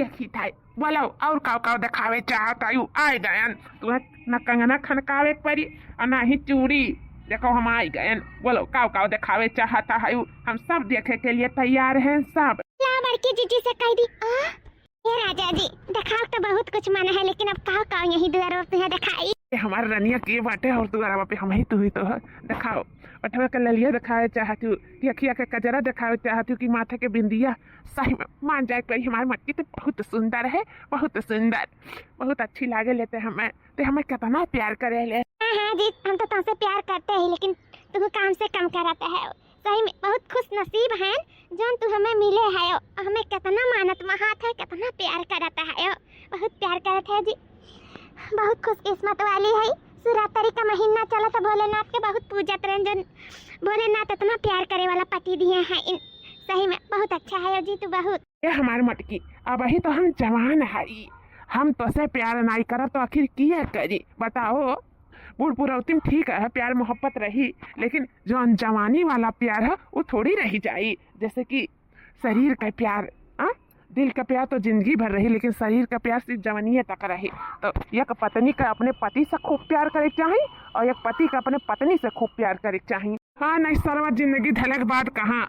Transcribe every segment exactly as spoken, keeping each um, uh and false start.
देखी था। बोलो, और काव काव देखावे चाहत आयु? आए गयन। तुम्हें न कंगना खनकावे के परी और ना ही चूड़ी। देखो, हम आए गयन। बोलो, काव काव देखावे चाहत आयु? हम सब देखे के लिए तैयार हैं, सब। ला, बड़की जीजी से कह दी। आ? हे राजा जी, देखाव तो बहुत कुछ मन है, लेकिन अब काव काव यही दुआर पे है देखाई? ए, हमार रनिया के बाटे और दुआरवा पे हम ही तू ही तो है। देखाव, ओठवा के ललिया देखावे चाहत हूँ कि अखिया के कजरा देखावे चाहत हूँ कि माथे के बिंदिया। सही में मान जाए के परी, हमार मटकी तो बहुत सुंदर है, बहुत सुंदर, बहुत अच्छी लागे लेते हमें। ते हमें कितना प्यार करे ले। हाँ, हाँ जी, हम तो तुमसे प्यार करते हैं, लेकिन तुम काम से कम करते है। सही में बहुत खुश नसीब हैं जौन तू हमें मिले है, हमें कितना मानत महात है, कितना प्यार करत है, बहुत प्यार करत है जी, बहुत खुशकिस्मत वाली है। शिवरात्रि का महीना चलत, भोलेनाथ के बहुत पूजत रहन, जौन भोलेनाथ इतना प्यार करे वाला पति दिए हैं इन। सही में बहुत अच्छा है जी तू, बहुत। ए हमार मटकी, अबही तो हम जवान हई, हम तोसे प्यार नाई करब तो आखिर किया करी बताओ? बूढ़ बुढ़ौती में ठीक है, प्यार मोहब्बत रही, लेकिन जौन जवानी वाला प्यार है वो थोड़ी रही जाई। जैसे कि शरीर का प्यार, आ? दिल का प्यार तो जिंदगी भर रही, लेकिन शरीर का प्यार सिर्फ जवानिये तक रही। तो एक पत्नी का अपने पति से खूब प्यार करे के चाही और एक पति का अपने पत्नी से खूब प्यार करे के चाही। हाँ, नहीं सरवा जिंदगी धलक बाद कहाँ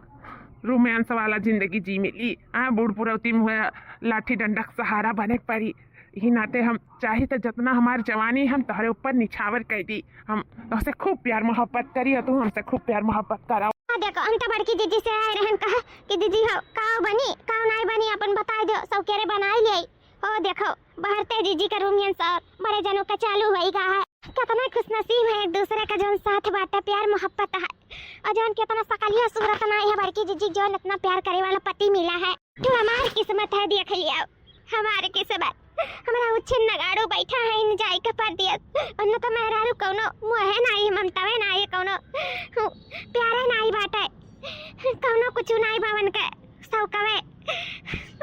रोमांस वाला जिंदगी जी मिली। हाँ, बूढ़ बुढ़ौती में हुए लाठी डंडा के सहारा बने के परी। यही नाते हम चाही तो जितना हमार जवानी हम तोहरे ऊपर निछावर कर दी। हम तोहसे खूब प्यार मोहब्बत करी और तू हमसे खूब प्यार मोहब्बत करा। हाँ, देखो, हम तो बड़की जीजी से आए रहन कहा कि जीजी हो, काव बनी, काव नाई बनी, अपन बताई दो, सब केरे बनाई ले। हो देखो, बहरते जीजी का रोमांस और बड़े जनों का चालू होई गा है। कितना खुशनसीब है एक दूसरे का जौन साथ बाटे, प्यार मोहब्बत है। और जौन कितना सकलिया सूरत नाई है बड़की जीजी, जौन इतना प्यार करे वाला पति मिला है। तू हमार किस्मत है, देख लिया हमार किस्मत। हमरा उच्छिन नगाड़ू बैठा है इन जाई के परदेस। उन्हें तो मेहरारू कौनो मोहे नाई, ममतावे नाई, कौनो प्यारे नाई बाटे, कौनो कुछ नाई बावन के। सब कवे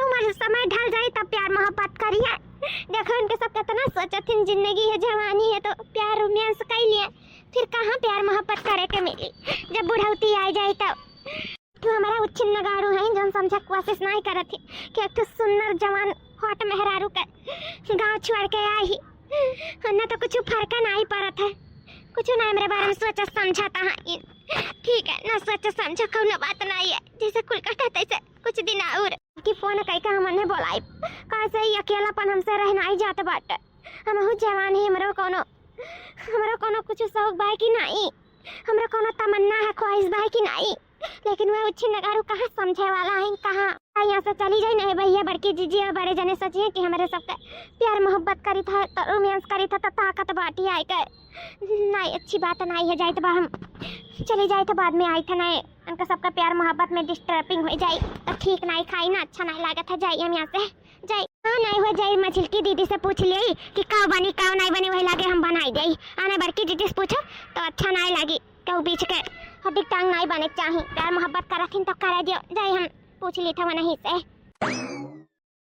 उम्र समय ढल जाई तब प्यार मोहब्बत करिए। देखो इनके सब कितना सोचत हिन, जिंदगी है जवानी है तो प्यार रोमांस कर लिए, फिर कहाँ प्यार मोहब्बत करे के मिली जब बुढ़ौती आ जाई तब। तू हमारा उच्छिन्न गाड़ू है जौन समझे के कोशिश नहीं करत ही कि एक ठो सुंदर जवान हॉट मेहरारू के गाँव छोड़ के आई ही, उन्हें तो कुछ फर्क नहीं पड़त है, कुछ ना हमरे बारे में सोचा समझा तहाँ। ठीक है, ना सोचा समझा कौनो बात नहीं है, जैसे कुल कटा तैसे कुछ दिन और। कि फोन कई के हम उन्हें बोलाई, कैसे ही अकेलापन हमसे रह नहीं जात बाटे। हमहू जवान ही, हमरो कौनो, हमरो कौनो कुछ शौक बा कि नहीं, हमरो कौनो तमन्ना है, ख्वाहिश बा कि नहीं, लेकिन वह उच्छिन्न गाड़ू कहाँ समझे वाला है, कहाँ यहाँ से चली जाई। नहीं भैया, बड़की जीजी और बड़े जने सोचिए कि हमरे सबके प्यार मोहब्बत करी था तो रोमांस करी था तो ताकत बाटी आई के। नहीं, अच्छी बात नहीं है, जाइत बा हम चली जाइत, बाद में आई था। नहीं, उनका सबका प्यार मोहब्बत में डिस्टर्बिंग हो जाई तो ठीक नहीं, खाई ना, अच्छा नहीं लागत है, जाई हम यहाँ से, जाई। हाँ, नहीं हो जाई, मझिलकी दीदी से पूछ लेई कि काव बनी, काव नहीं बनी, वही लागे हम बनाई देई। आने बड़की दीदी से पूछो तो अच्छा नहीं लागी, केहू बीच के हड्डी टांग नहीं बने के चाही। प्यार मोहब्बत करत हिन तो करे दियो, जाई हम पूछ ली था वहीं से।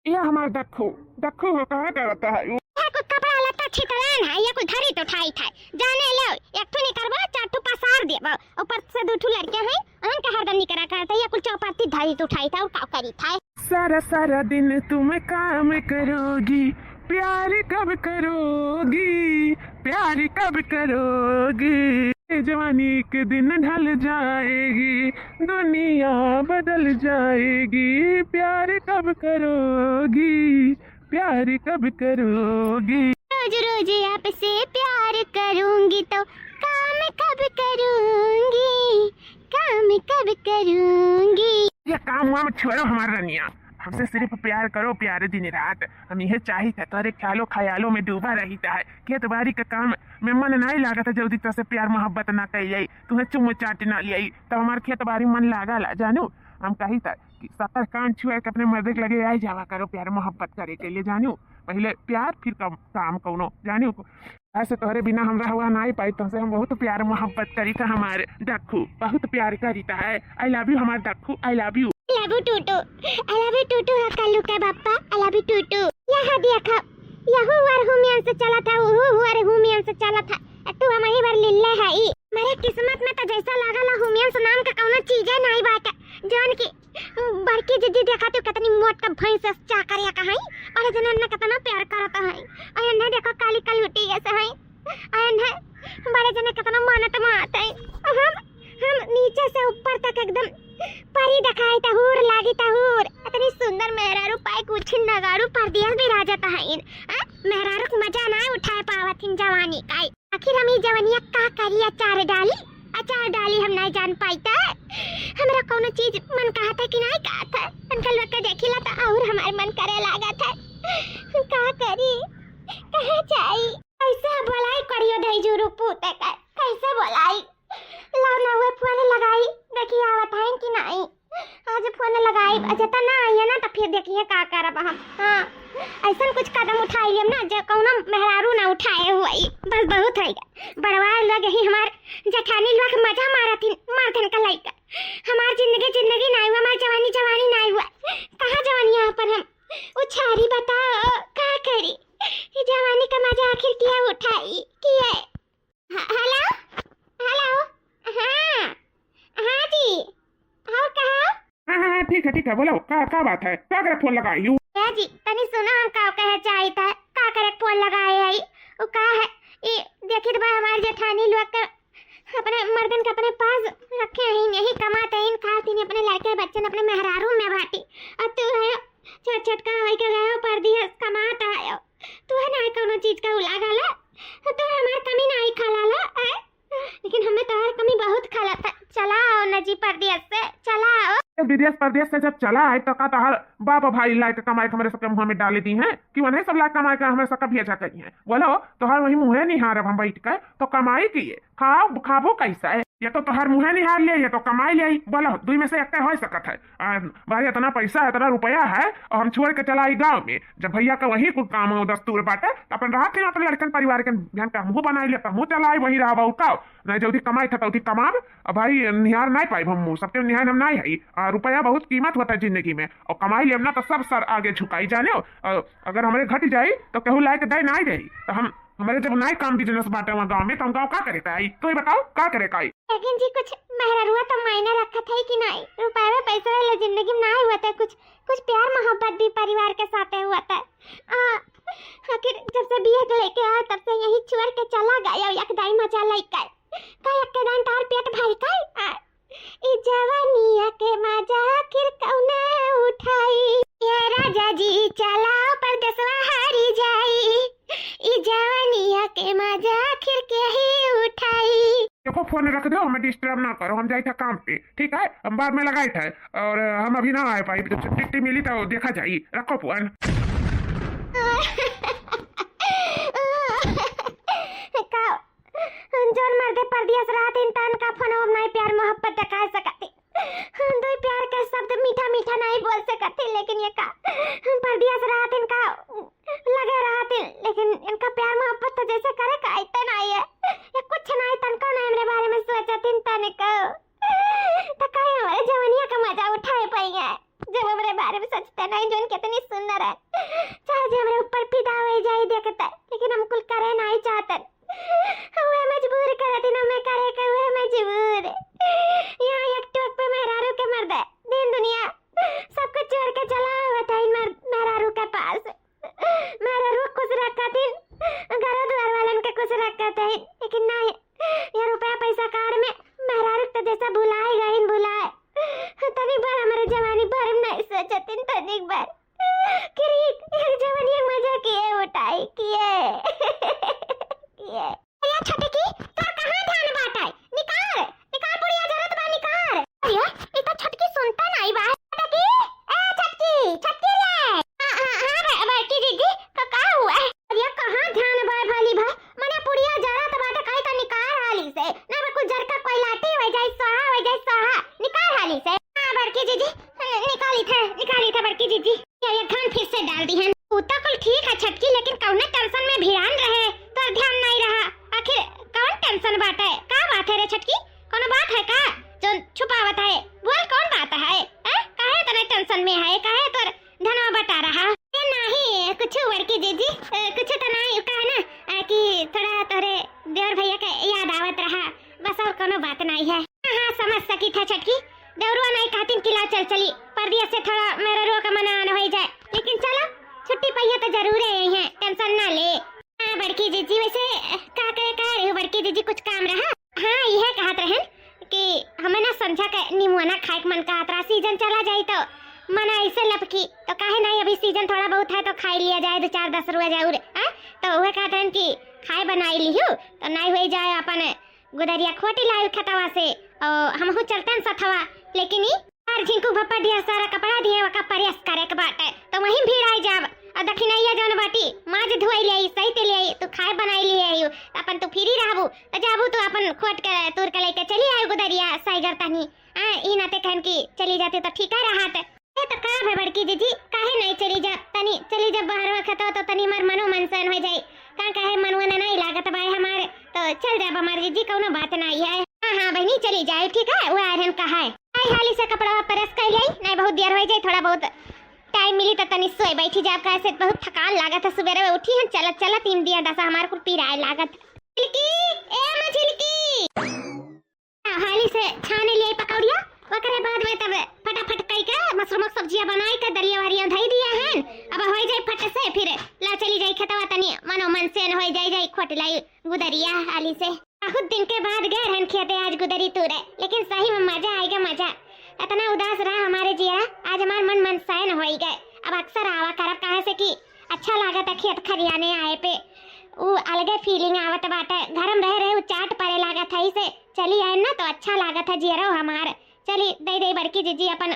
ये हमार दक्खू, दक्खू हो, कहाँ करत है? ये कुल कपड़ा लत्ता छितरान है, ये कुल धरी तो उठाई था। जाने लो, एक ठो निकरबो, चार ठो पसार देबो। ऊपर से दू ठो लड़के हैं, उनके हरदम निकरा करते, ये कुल चौपत्ती धरी तो उठाई था और का करी था। सारा सारा दिन तुम काम करोगी, प्यार कब करोगी, प्यार कब करोगी? जवानी के दिन ढल जाएगी, दुनिया बदल जाएगी, प्यार कब करोगी, प्यार कब करोगी? रोज रोज आपसे प्यार करूंगी तो काम कब करूंगी, काम कब करूंगी? ये काम वाम छोड़ो हमार रनिया, हमसे सिर्फ प्यार करो प्यारे दिन रात। हम यह चाहित है तोरे ख्यालो ख्यालों में डूबा रहित है, खेत बारी के काम में मन नहीं लागत है, जल्दी तोसे प्यार मोहब्बत ना कई जाई, तुम्हें चुम्म चाट ना लियाई, तब हमार खेत बारी मन लागला जानू। हम कहित है कि सतर कान छुआ के अपने मर्दे के लगे आई जावा करो प्यार मोहब्बत करे के लिए जानू, पहले प्यार फिर काम, काम कौनो जानू। ऐसे तोहरे बिना हम रहवा नाई पाई, तोहसे हम बहुत प्यार मोहब्बत करी था हमारे दक्खू, बहुत प्यार करी था। I love you हमार दक्खू, I love you। I love you टूटू, I love you टूटू, हाँ कल्लू के पापा, I love you टूटू। यहाँ देखा, यहू हुअर हुमियन से चला था, वहू हुअर हुमियन से चला था, तू हम ही बार लिल्ले है ई। मेरे किस्मत में तो जैसा लागल हुमियन से नाम का कौनो चीजे नहीं बाटे, जौन की बड़की जीजी देखा तू कितनी मोट का भैंस से चाकरिया कहाई। अरे जने एन्ने केतना प्यार करत हैं, अरे एन्ने देखो काली काली उठी ऐसे हैं, अरे एन्ने बड़े जने केतना मानत मानत हैं। हम, हम नीचे से ऊपर तक एकदम परी देखाई तहूर लागी तहूर। इतनी सुंदर मेहरारू पाए कुछ नगारू परदेस भी राजत हैं। आ, मेहरारू के मजा ना उठाए पावत हैं जवानी का। आखिर हम ई जवनिया का करी, अचार डाली, अचार डाली हम नाई जान पाई त। हमरा कौनो चीज मन कहत है कि नाई कहत है। उनका लोग के देखिला त और हमार मन करे लागत है। का करी, कहाँ जाई, कैसे बोलाई करियो दई जुरु पूते का, कैसे बोलाई? लाओ ना हुए फोन लगाई, देखी आवत हैं कि नाई। आज फोन लगाई, जता ना आई है ना, तो फिर देखिए का करब हम। हाँ, ऐसन कुछ कदम उठाई लेब ना, जे कौनो मेहरारू ना उठाए हुई। बस बहुत है, बड़वा लोग यही हमार जेठानी लोग मजा मारत हिन, मार देन का लइका। हमार जिंदगी जिंदगी ना हुआ, हमार जवानी जवानी ना हुआ। कहाँ जवानी यहाँ पर हम उछारी बताओ, का करी? ये जवानी का मजा आखिर किया उठाई, किया? ह-, हेलो, हेलो, हाँ, हाँ जी, और कहा? हाँ, हाँ, हाँ, ठीक है, ठीक है, बोलो, का, का बात है? का करे फोन लगाई हूँ? ए जी, तनी सुना, हम का कहे चाहित है, का करे फोन लगाए है? वो का है, ये देखित बा हमार जेठानी लोग के अपने मर्दन के अपने पास रखे हैं, यही कमाते हैं, खाते हैं, अपने लड़के बच्चन अपने मेहरारू में बाटी, और तू है छोट छोट का होई के गयो परदेस कमात आयो। तू है ना कौनो चीज का उलागा ला, तू हमार कमी ना ही खाला ला, आय? लेकिन हमें तोहार कमी बहुत खाला था। चला आओ न जी परदेस से, चला आओ। जब विदेश परदेश से जब चला आए तो का तोहार बाप भाई लाए के कमाए के हमरे सबके मुँह में डाले दी हैं कि उन्हें सब लाए कमाए के हमरे सबका भेजा करी हैं? बोलो, तोहार वही मुँहे निहारब हम बैठ के, तो कमाई किए खाओ, खाबो कैसा है? ये तो तोहार मुँहे निहार ले, ये तो कमाई ले। बोलो, दुई में से एक हो सकत है। आ, भाई, इतना पैसा है, इतना रुपया है, और हम छोड़ के चला आई गाँव में। जब भैया का वही कुल काम हो, दस्तूर बाटे, तो अपन रहत ही अपन लड़कन परिवार के ध्यान का मुँह बनाई ले, मुँह चलाई, वही रहा बाबू का। नहीं, जल्दी कमाई था, जल्दी कमाब। अब भाई, निहार नहीं पाई हम मुँह, सबके निहार हम नहीं है। आ, रुपया बहुत कीमत होता है जिंदगी में, और कमाई लेब ना तो सब सर आगे झुकाई जाने। और अगर हमरे घट जाई तो केहू लाए के दे नहीं रही, तो हम, हमरे जब नहीं काम बिजनेस बाटे वहाँ गाँव में, तो हम गाँव का करे आई? तो ये बताओ, का करे आई? लेकिन जी, कुछ मेहररुआ तो मायने रखत है कि नहीं? रुपया में पैसा वाला जिंदगी में नहीं हुआ था कुछ, कुछ प्यार मोहब्बत भी परिवार के साथे हुआ था। आ, आखिर जब से बिया के लेके आया, तब से यही छोड़ के चला गया, एक दाई मजा लेकर। का एक दाई तार पेट भर कर? आ, ई जवानिया के मजा आखिर कौना उठाई? ये राजा जी चला परदेसवा हारी जाई, ई जवानिया के मजा आखिर के ही उठाई। देखो, फोन रख दो, हमें डिस्टर्ब ना करो, हम जाई था काम पे, ठीक है? हम बाद में लगाई था, और हम अभी ना आ पाई, जब छुट्टी उट्टी मिली तो देखा जाई। रखो फोन। का जौन मर्दे परदेस रहत हीं, तन का फोनवा में नाई प्यार मोहब्बत देखा सकत हीं। दुई प्यार के शब्द मीठा मीठा नाई बोल सकत हीं, लेकिन ये का परदेस रहत हीं, का लगे रहत हीं, लेकिन इनका प्यार मोहब्बत तो जैसे करे का आइते नाई है। ये कुछ नाई, तनको नाई हमरे बारे में सोचत हीं, तनको। तो काहे हमरे जवनिया का मजा उठाए पाई है? जब हमरे बारे में सोचते नहीं, जौन कितनी सुंदर है। चाहे जे हमरे ऊपर फिदा हो जाए देखते, लेकिन हम कुल करे नहीं चाहते। हुए मजबूर कर दिन हमें करे के, हुए मजबूर। यहाँ एक टोक पे मेहरारू के मर्दे, दिन दुनिया सब कुछ छोड़ के चला आवत है मर-, मेहरारू के पास। मेहरारू खुश रखत हीं, घरो दुआर वालन के खुश रखत हीं, लेकिन नहीं, ये रुपया पैसा कार में मेहरारू के तो जैसा भुलाए गइन, भुलाए। तनी बार हमरे जवानी बारे में नहीं सोचत हीं, तनी बार। किरी, ये जवानी मजा किए उठाई, किए। किए। अरे छोटकी, तोर कहाँ ध्यान बाटे? निकार, निकार, बुढ़िया जरत बा, निकार। अरे, ई तो छोटकी सुनता नाई बा। छोटकी, ए छोटकी, छोटकी रे। हाँ, हाँ, हाँ, ब-, बड़की जीजी, का, का हुआ है? अरे, कहाँ ध्यान बा भाली भाई? मने बुढ़िया जरत बाटे, काई तो निकार हाली से। ना बा कुछ जरका कोई लाठी हो जाए, स्वाहा हो जाए, स्वाहा। निकार हाली से। हाँ, बड़की जीजी, नि-, निकाली था, निकाली था बड़की जीजी। ये, ये खान फिर से डाल दी है। ऊ तो कुल ठीक है छटकी, लेकिन कौने टेंशन में भिड़ान रहे, तोर ध्यान नहीं रहा। आखिर कौन टेंशन बाटे? का बात है रे छटकी? कोनो बात है का जो छुपावत है? बोल, कौन बात है? हैं? काहे इतने टेंशन में है? काहे तोर धनवा बटा रहा? ए, नहीं, कुछ बड़की जीजी, ए, कुछ तो नहीं, का है ना, ए, कि थोड़ा तोरे देवर भैया के याद आवत रहा, बस और कोनो बात नहीं है। हाँ, हाँ, समझ सकी था छटकी, देवरुआ नहीं कहतीन कि ला चल चली, परदेस से थोड़ा मेहररुआ का मना आना हो जाए, लेकिन चलो, छुट्टी पाई ये तो जरूर है, है, tension ना ले। हाँ बड़की जीजी, वैसे का करे, का रही हो बड़की जीजी, कुछ काम रहा? हाँ, यह कहत रहन कि हमें ना संझा के निमुआना खाए के मन कहत रहा, season चला जाई तो मन ऐसे लपकी, तो काहे नहीं, अभी season थोड़ा बहुत है तो खाई लिया जाए, दो चार दस रुआ जाऊर, हाँ? तो वह कहत रहन कि खाए बनाई लिहू तो नहीं हुई जाए, अपन गुदरिया खोटी लाइल खेतवा से, और हमहू चलतन सथवा, लेकिन ई और झिंकू भप्पा दिया सारा कपड़ा दिए, वका press करे के बाटे, तो वहीं भीड़ आई जाब। और दखिनैया जौन बाटी, माज धोई ले आई, सही ते ले आई, तू खाए बनाई ले आई, अपन तू free रहबू, तो जाबू तू अपन खोट के तूर के लेके चली आयु गुदरिया साइगर तनी। आ, ई नाते कहन की चली जाती तो ठीक है रहत। ए, तो का भे बड़की जीजी, काहे नहीं चली जा? तनी चली जा बहरवा खेतवा, तो तनी मार मनो मन सैन हो जाई। का कहे, मनवा ना नहीं लागत बाय हमारे, तो चल जा हमार जीजी, कौनो बात नहीं है। हाँ, हाँ बहनी, चली जाए, ठीक है, वो आ रहन कहा है। आई हाली से कपड़ा press कर ले, नहीं बहुत देर हो जाए, थोड़ा बहुत time मिली तो तनी सोए बैठी जाब, काहे से बहुत थकान लागत है, सुबेरे उठी हम चलत चलत तीन दिया दशा हमार कुल पीराए लागत। झिलकी, ए अम्मा झिलकी। हाली से छाने लिए पकौड़िया, ओकरे बाद में तब फटाफट कई के मशरूम के सब्जिया बनाई के दलिया वरिया धई दिया है। अब हो जाए फट से, फिर ला चली जाई खेतवा, तनी मनो मन से न हो जाई, जाई खोट लाई गुदरिया हाली से। बहुत दिन के बाद गए रहन खेते आज गुदरी तूरे, लेकिन सही में मजा आएगा मजा। इतना उदास रहा हमारे जिया, आज हमार मन मनसायन होई गए। अब अक्सर आवा करब, काहे से कि अच्छा लागत है खेत खरियाने आए पे, उ अलगे feeling आवत बाटे। घर में रहे रहे उ चाट परे लागत है, इसे चली आए ना तो अच्छा लागत है जियरो हमार। चली दे दे बड़की जीजी अपन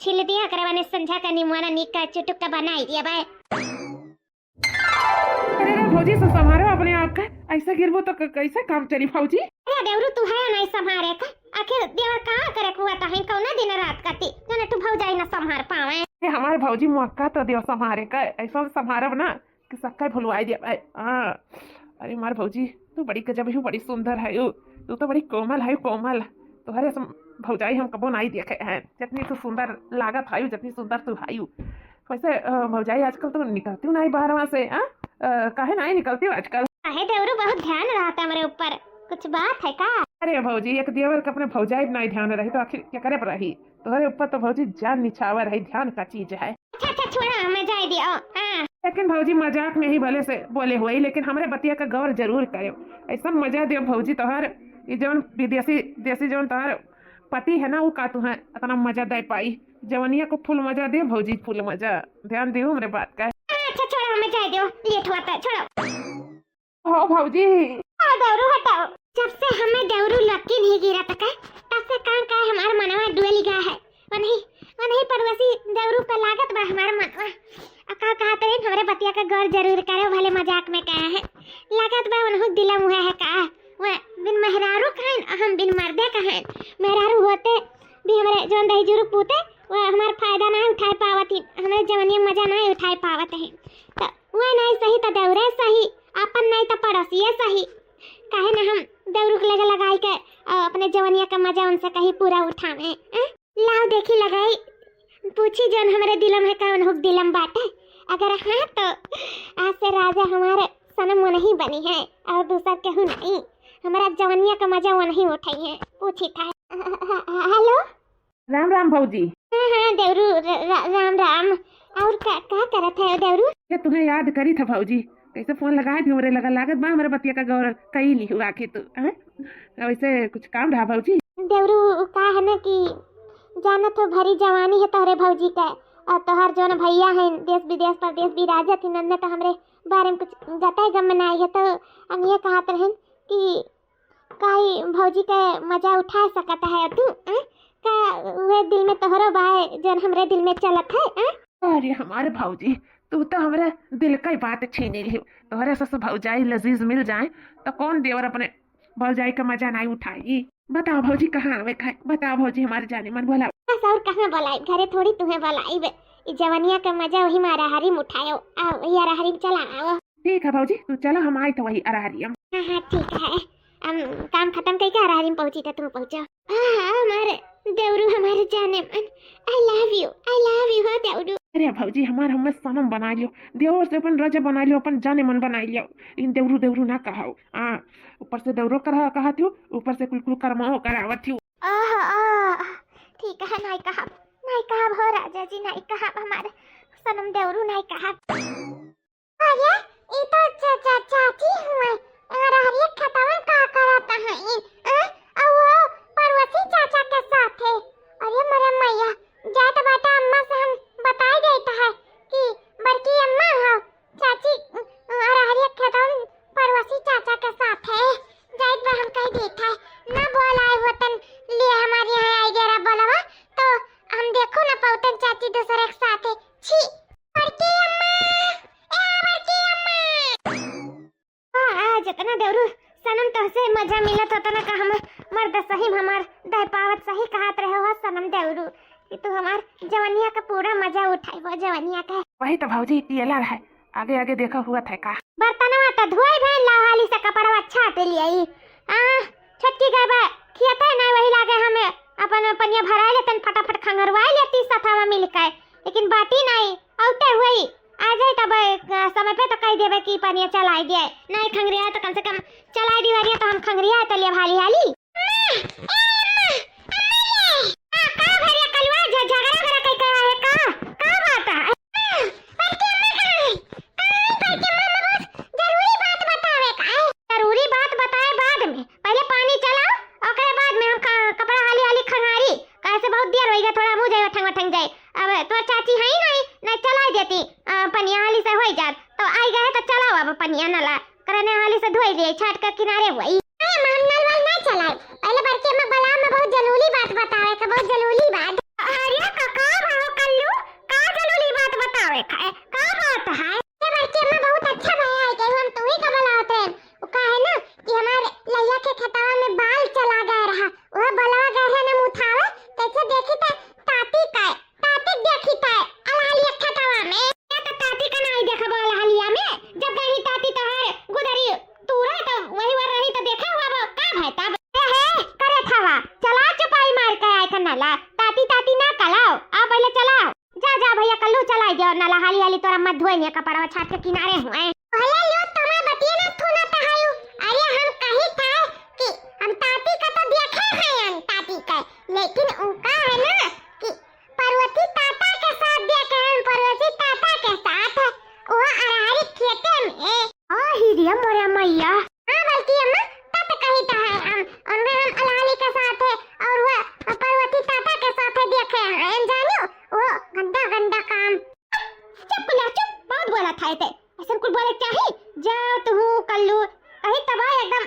छिल दिया करे बने संझा का निमुआना नीक का चुटुक का बनाई दिया बे। अरे रे भौजी, सब संभारो अपने आप का, ऐसे गिरबो तो क-, कैसे काम चली भौजी? अरे देवरू, तू है नहीं संभारे का, आखिर देवर का करे कुआ तो है कौना दिन रात कती, जने तू भौजाई ना संभार पावे। ये हमार भौजी मुक्का तो देव संभारे का, ऐसा संभारब ना कि सक्का भुलवाई दिया भाई। हाँ, अरे हमार भौजी, तू बड़ी गजब है, बड़ी सुंदर है, तू तो बड़ी कोमल है, कोमल। तोहरे सम-, भौजाई हम कबो नहीं देखे हैं, जितनी तू सुंदर लागत है, जितनी सुंदर तू है। वैसे, अ, भौजाई आजकल तो निकलती हूँ नहीं बाहरवा से, हाँ? अ, काहे नहीं निकलती हूँ आजकल? काहे देवरू, बहुत ध्यान रहता हमरे ऊपर, कुछ बात है का? अरे भौजी, एक देवर के अपने भौजाई पे नहीं ध्यान रही तो आखिर क्या करे पर रही? तोहरे ऊपर तो भौजी जान निछावर है, ध्यान का चीज है। अच्छा, अच्छा, छोड़ा, हमें जाए दियो। हाँ। लेकिन भौजी मजाक में ही भले से बोले हुए, लेकिन हमरे बतिया का गौर जरूर करे। ऐसा मजा दियो भौजी तोहर, ये जौन विदेशी, देसी जौन तोहर पति है ना, वो का तुहें इतना मजा दे पाई? जवनिया को full मजा दे भौजी, full मजा। ध्यान दियो हमरे बात का। अच्छा, छोड़ा, हमें जाए दियो, late हुआ था, छोड़ो। हो भौजी। हाँ, देवरू हटाओ। जब से हमें देवरू लक्की नहीं गिरा तक है, तब से कान का हमार मनवा डुएल गया है। वनही, वनही पड़ोसी देवरू पे लागत बा हमार मनवा। आ का कहत रहे, हमरे बतिया का गौर जरूर करे, भले मजाक में कहे है। लागत बा वनहु दिला मुहे है का? वह बिन मेहरारू कहें, हम बिन मर्दे कहें। मेहरारू होते भी हमरे जौन दही जुरुक पूते, वह हमार फायदा ना उठाए पावत ही, हमरे जवनिया मजा ना उठाए पावत है। त वह नहीं सही त देवरे सही, आपन नहीं त पड़ोसिए सही। काहे ना हम देवरू के लगे लगाई के, अ, अपने जवनिया का मजा उनसे कहीं पूरा उठावे, हैं? लाओ देखी लगाई, पूछी जौन हमरे दिलम है कौन हुक दिलम बाटे। अगर हाँ तो आज से राजा हमारे सनम वो नहीं बनी है और दूसर केहू नहीं। हमारा जवनिया का मजा वो नहीं उठाई है। पूछी था। हेलो। राम राम भौजी। हाँ, हाँ, देवरू, र-, र-, राम, राम। और का, का करत है देवरू? ये तुम्हें याद करी था भौजी, कैसे फोन लगाए भी हमरे लगा, लागत बा हमरे बतिया का गौर कई ली हुआ आखिर तू, हैं? वैसे कुछ काम रहा भौजी? देवरू, का है ना कि जानत हो भरी जवानी है तोहरे भौजी का, और तोहर जौन भैया हैं देश विदेश परदेश विराजत ही, नन्ने तो हमरे बारे में कुछ जताए गम में ना आई है, तो हम ये कहत रहन कि काई भौजी के मजा उठा सकत है तू, हैं? का उहे दिल में तोहरो बाय जौन हमरे दिल में चलत है, हैं? अरे हमारे भौजी, तू तो हमरे दिल का ही बात छीन लियो। तोहरे सस भौजाई लजीज मिल जाए तो कौन देवर अपने भौजाई का मजा नहीं उठाई? बताओ भौजी, कहाँ आवे का है? बताओ भौजी, हमारे जाने मन बोला। बस और कहाँ बोलाई, घरे थोड़ी तुम्हें बोलाई बे। ई जवनिया का मजा वही मारा हरी में उठायो, आओ वही अरहरी में चला आओ। ठीक है भौजी, तू चलो, हम आई तो वही अरहरियम। हाँ, हाँ, ठीक है। हम काम खत्म करके अरहरी में पहुँची तो तुम पहुँचो। हाँ, हाँ, हमारे देवरू, हमारे जाने मन, I love you, I love you, हो देवरू। अरे भौजी, हमार हमें सनम बना लियो, देवर से अपन राजा बना लियो, अपन जाने मन बना लियो। इन देवरू देवरू ना कहो। हाँ, ऊपर से देवरो करा कहत हो, ऊपर से कुल कुल कर्मो करावत हो। ओहो, ओह, ठीक है, नहीं कहब, नहीं कहब हो राजा जी, नहीं कहब, हमारे सनम देवरू नाहीं कहा। अरे, ई तो चा-, चा-, चाची हुए। अरहरिया खेतवन का करत हैं ई? आ? अउ वो पड़ोसी चाचा के साथ है। अरे मोरे मैया, जात बाटा अम्मा से हम बताई देत है कि बड़की अम्मा हो, चाची, अ, अरहरिया खेतवन पड़ोसी चाचा के साथ है। जाइत बा हम कह देत है, ना बोलाए होतन लिए हमारे यहाँ आई गया बोलवा, तो हम देखो ना पौतन चाची दूसरे के साथ है। छी, बड़की अम्मा, ए बड़की अम्मा। आ, आ, जितना देवरू सनम तोहसे मजा मिलत होता ना का हम मर्द सही में हमार दह पावत सही कहत रहे हो सनम देवरू कि तू हमार जवनिया का पूरा मजा उठाई हो जवनिया का। वही तो भौजी टियलर है, आगे आगे देखा हुआ था का। बर्तनवा तो धोई भैन लाओ हाली से कपड़वा छाट लिया। आ, छोटकी गए बा खियत है ना वही लागे हमें अपन पनिया भराए लेतन फटाफट खंगरवाए लेती सथावा मिलके, लेकिन बाटी नहीं औते हुई आ जाए तब अ, समय पे तो कह देबे कि पनिया चलाई दिए, नहीं खंगरिया तो कम से कम चलाई दी वरिया तो हम खंगरिया तो लिए हाली हाली। अम्मा, ए अम्मा, अम्मा रे। आ, का भैया कलुआ झ-, झगड़ा वगैरह कहीं कहा है का? का बात है? अम्मा, बड़की अम्मा कहाँ है? कहाँ है बड़की अम्मा? अम्मा बहुत जरूरी बात बतावे का है। जरूरी बात बताए बाद में, पहले पानी चलाओ, ओकरे बाद में हम क-, कपड़ा हाली हाली खंगारी, काहे से बहुत देर होइगा, थोड़ा मुँह जाए वठंग वठंग जाए। अब तोर चाची है ही नहीं, नहीं चलाई देती, अ, पनिया हाली से होई जात, तो आई गए तो चलाओ अब पनिया नला, करने हाली से धोई लिए, छाट के किनारे हुई। अरे माँ, नल वल ना चलाए, पहले बड़की अम्मा बलाम में बहुत जरूरी बात बतावे के, बहुत जरूरी बात। अरे का, का भाव कल्लू, का जरूरी बात बतावे के, का बात है? ये बड़की अम्मा बहुत अच्छा भया है, कि हम तू ही का बलावत हैं। वो का है ना कि हमारे लैया के खेतवा में बाल चला गया रहा, वह बलवा गए है ना मुँह उठावे, तैसे देखी त ताती का, ताती देखी त अलहली खेतवा में। ये तो ताती का नहीं देखबो अलहलिया में, जब गई ताती तोहार गुदरी तूरा तो वही वर रही तो देखा हुआ वो का भाई तब। ए हे, करे थावा, चला चुपाई मार के आए था नला, ताती ताती ना कलाओ, आ पहले चलाओ। जा, जा भैया, कल्लू चलाई दे और नला हाली हाली तोरा मत धोए ने कपड़वा छाट के किनारे हुए। भले लो, तुम्हें बतिये ना थूना तहायु। अरे हम कही था कि हम ताती का तो देखे हैं, हम ताती का, लेकिन उनका है ना कि पार्वती ताता के साथ देखे हैं, पार्वती ताता के साथ, वो अरहरी खेते में। ओ हिरिया मोरे मैया। हाँ, बल्कि अम्मा, तब कही तो है हम, उनमें हम अलहली के साथ है, और वो पार्वती ताता के साथ है, देखे हैं, जानो, वो गंदा, गंदा काम। चुप कुला, चुप, बहुत बोला था ते। ऐसन कुल बोले चाही? जाओ तू कल्लू, कहीं तबाह एकदम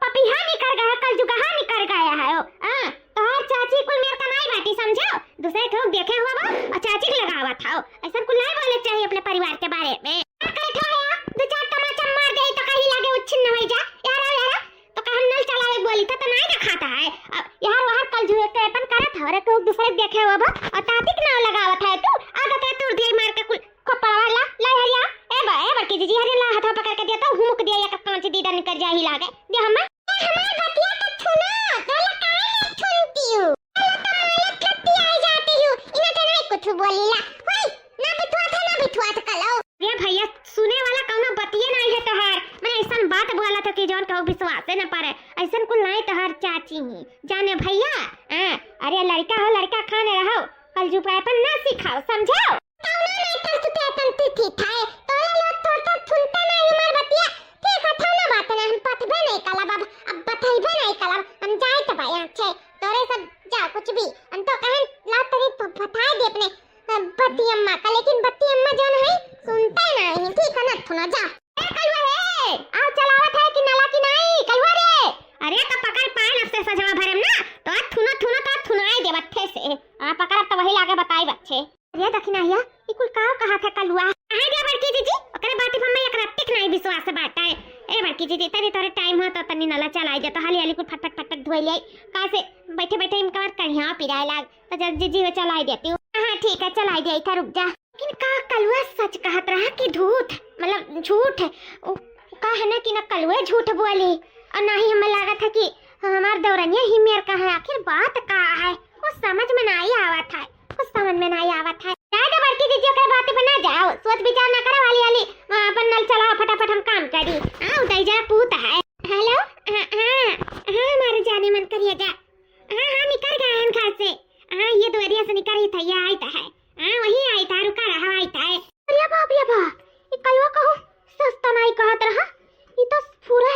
पपिहा निकर गया, कलजुगहा निकर गया है ओ। हाँ, तोहार चाची कुल मेर कमाई बाटी, समझो? दूसरे ठोक देखे हुआ बा और चाची के लगावा था ओ। ऐसन कुल नहीं बोले चाही अपने परिवार के बारे में। का करे ठा है? दो चार तमाचा मार दे तो कहीं लागे उच्छिन्न हो जा। यार, यार, तो का हम नल चलावे बोली था तो नहीं ना खाता है। अब यार वहाँ कल जुए के अपन करत हो रे, तो दूसरे देखे हो बा और तातिक नाव लगावत है तू। आदत है तोड़ दिए मार के कुल खोपड़ा वाला। ले हरिया, ए बा, ए बड़की जीजी, हरिया ला हाथवा पकड़ के दिया तो हुमुक दिया एक कांच दीदा निकल जाही लागे। दे हम्मा। ए हमार बतिया तो सुनो, तोला काहे नहीं सुनती हूँ? तोला तो मालूम छुट्टी आई जाती हूँ, इन्हें तो नहीं कुछ बोलीला। होई, ना बिठुआ था, ना बिठुआ था कलो। रे भैया, सुने वाला कौनो बतिये नाई है तोहार। मैं ऐसन बात बोला था कि जौन कहू विश्वासे न पड़े। ऐसन कुल नाई तोहार चाची ही। जाने भैया, हाँ, अरे लड़का हो, लड़का खाने रहो, कलजुपायपन ना सिखाओ, समझो? कौनो नाई कलजुपायपन तू थी थाए, तोरे लोग थोड़ सा सुनता नाई हमार बतिया। ठीक है, थाना बात ना, हम पतबे नहीं कलब, अब, अब बतैबे नहीं कलब, हम जाए तो भाई यहाँ से, तोरे सब जाओ कुछ भी, हम तो कहें ला तरी प-, बताए दे अपने बत्ती अम्मा का, लेकिन बत्ती अम्मा जौन है, सुनते नहीं, ठीक है ना, थुना जा। ए कलुआ हे, आओ चलावत है कि नला की नाई, कलुआ रे। अरे तो पकड़ पाए नफ्से सजवा भरम ना, तो आज थुना थुना तो आज थुनाए दे बत्थे से। आ पकड़ अब तो वही लागे बताई बच्चे। अरे दखिनाहिया, ई कुल का कहा था कलुआ? कहाँ जा बड़की जीजी, ओकरे बाती पर मैं एक रत्ती के नहीं विश्वास बात है। ए बड़की जीजी, तनी तोरे टाइम हो तो तनी नला चलाई दे, तो हाली हाली कुल फटफट फटफट धोई ले, काहे से बैठे बैठे इनका करिया पिराए लाग। अच्छा जीजी, वो चलाई देती हूँ। हाँ, ठीक है, चलाई दे, इधर रुक जा। लेकिन का कलुआ सच कहत रहा कि झूठ, मतलब झूठ? उ, का है ना कि ना कलुए झूठ बोली और ना ही हमें लागत है कि हमार दौरनिया ही मेर का है। आखिर बात का है, कुछ समझ में नहीं आवत है, कुछ समझ में नहीं आवत है। जाए दे बड़की जीजी, ओकर बात पे ना जाओ, सोच विचार ना करो, हाली हाली वहाँ अपन नल चलाओ, फटाफट हम काम करी। हाँ, उदय जा पूत है। हेलो, हाँ, हाँ, हाँ, हमारे जाने मन करिए जा। हाँ, हाँ, निकल गए हैं घर से। हाँ, ये दुआरिया से निकल ही था, ये आई तो है। हाँ, वही आई था, रुका रहा, आई था। कलवा कहू, सस्ता नाई कहत रहा, ई तो पूरा,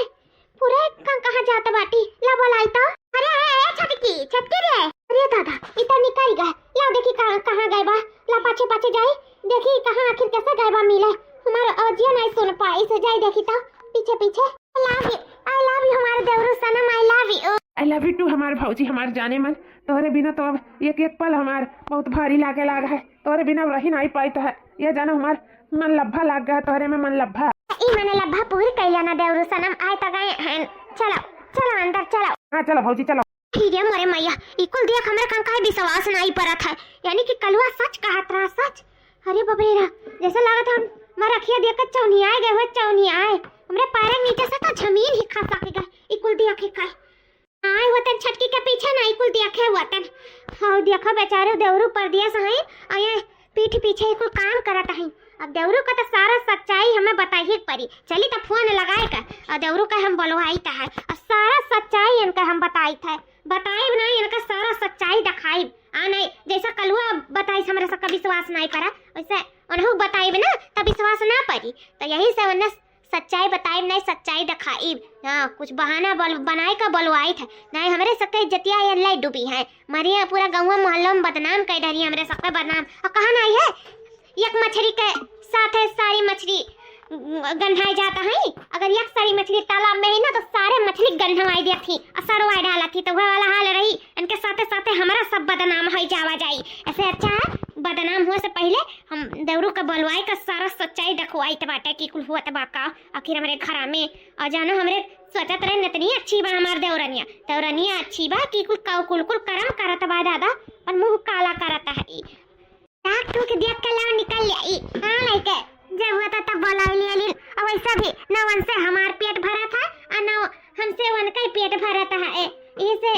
पूरा कहाँ, कहाँ जात बाटी, ला बोलाई तो। अरे, अरे, अरे, छोटकी, छोटकी रे। अरे दादा, ई तो निकल गए, ला देखी कहाँ, कहाँ गए बा, ला पाछे, पाछे जाई, देखी कहाँ आखिर कैसे गए बा मिले, हमार अवजिया नाई सुन पाई से जाई देखी तो, पीछे, पीछे। I love you, I love you हमार देवरू सनम, I love you। I love you too हमार भौजी, हमार जाने मन, तोहरे बिना तो अब एक एक पल हमार बहुत भारी लागे लाग है, तोहरे बिना रही नाई पाइत है, ये जानो हमार मन लब्भा लाग गया, तोहरे में मन लब्भा। ई मने लब्भा पूरी कैला ना देवरू सनम, आए त गए हैं, चलो, चलो अंदर चलो। हाँ चलो भौजी चलो। ठीक है मोरे मैया, ई कुल देख हमरा कन काहे विश्वास नाई परत है, यानी कि कलुआ सच कहत रहा, सच। अरे बाप रे रा, जैसे लागत है हम, हमार अखिया देख के चौनियाए गए हुए, चौनियाए। हमरे पैर के नीचे से तो जमीन ही खसक गए, ई कुल देख के। आए वतन छटकी के पीछे ना, ई कुल देखे वतन। हाँ, देखो बेचारे देवरू परदेस हैं, और ये पीठ पीछे ई कुल काम करत हैं। अब देवरू का तो सारा सच्चाई हमें बताई ही पड़ी। चली तो फोन लगाए का, और देवरू का हम बोलवाई है, और सारा सच्चाई इनका हम बताई थे। बताइब ना, इनका सारा सच्चाई दिखाइब। आ नहीं, जैसा कलुआ बताइस, हमरा सबका विश्वास नहीं पड़ा, वैसे उन्हों बताइब ना, तब विश्वास ना पड़ी। तो यही से उन्हें सच्चाई बताइब नहीं, सच्चाई दिखाइब। हाँ, कुछ बहाना बल-, बनाए का बोलवाई थे। नहीं, हमरे सबके इज्जतिया ये लाई डूबी है। मरिया पूरा गाँव मोहल्ला में बदनाम कर डरी, हमरे सबके बदनाम। और कहा नहीं है, एक मछली के साथ है सारी मछली गंधाई जाता है। अगर एक सारी मछली तालाब में है ना, तो सारे मछली गंधवाई देत ही और सड़वाई डालत ही, तो वह वाला हाल रही। इनके साथे साथे हमारा सब बदनाम हो जावा जाई। ऐसे अच्छा है, बदनाम हुए से पहले हम देवरू का बोलवाई का सारा सच्चाई दिखवाई त बाटे कि कुल हुआ त बा का आखिर हमरे घरा में। और जानो हमरे सोचत रहे इतनी अच्छी बा हमार देवरनिया, देवरनिया अच्छी बा कि कुल काउ कुल कुल करम करत बा दादा, और मुंह काला करत है। ताक तू के देख के लाओ निकल जाई। हाँ लइके, जब हुआ था तब बोला लिया लीन। और वैसा भी ना उनसे हमार पेट भरा था और ना हमसे उनका ही पेट भरा था। ए, इसे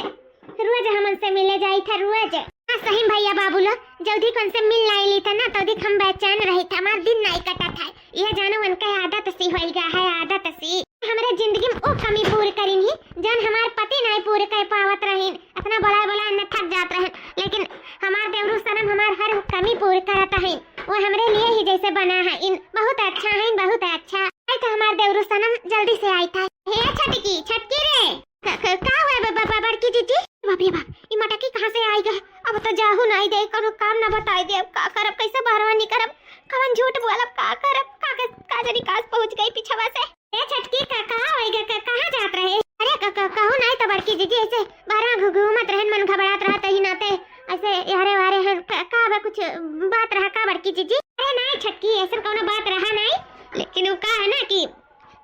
रोज हम उनसे मिले जाई था, रोज। हाँ सही भैया बाबू लोग, जल्दी कौन से मिल नहीं ली था ना, तो दिक हम बेचैन रही था, हमार दिन नहीं कटा था। ये जानो उनका आदत सी होई गा है, आदत सी। हमरे जिंदगी में वो कमी पूरी करीन ही, जौन हमार पति नहीं पूरी कर पावत रहीन। इतना बोला बोला इन्हें थक जात रहे, लेकिन हमार देवरू सनम हमार हर कमी पूरी करत है। वो हमरे लिए ही जैसे बना है, इन बहुत अच्छा है, बहुत अच्छा। आई तो हमार देवरू सनम जल्दी से आई था। हे छटकी, छटकी रे। क-, क-, का हुआ बा-, बा-, बा-, बड़की जीजी? बाप रे बाप, ई मटकी कहाँ से आई गा? अब तो जाहू नहीं दे, कौनो काम ना बताई दे, अब का करब, कैसे बहरवा निकरब, कवन झूठ बोलब, का करब, का, का, का जानी कास पहुँच गई पिछवा से। ए छटकी, का, कहाँ होई गा, का, कहाँ जात रहे? अरे का, का, कहू नहीं तो बड़की जीजी, ऐसे बहरवा घू-, घूमत रहन, मन घबरात रहा, तही नाते ऐसे हरे वारे हैं, का, का बा, कुछ बात रहा का बड़की जीजी? अरे नहीं छटकी, ऐसा कौनो बात रहा नहीं, लेकिन वो का है ना कि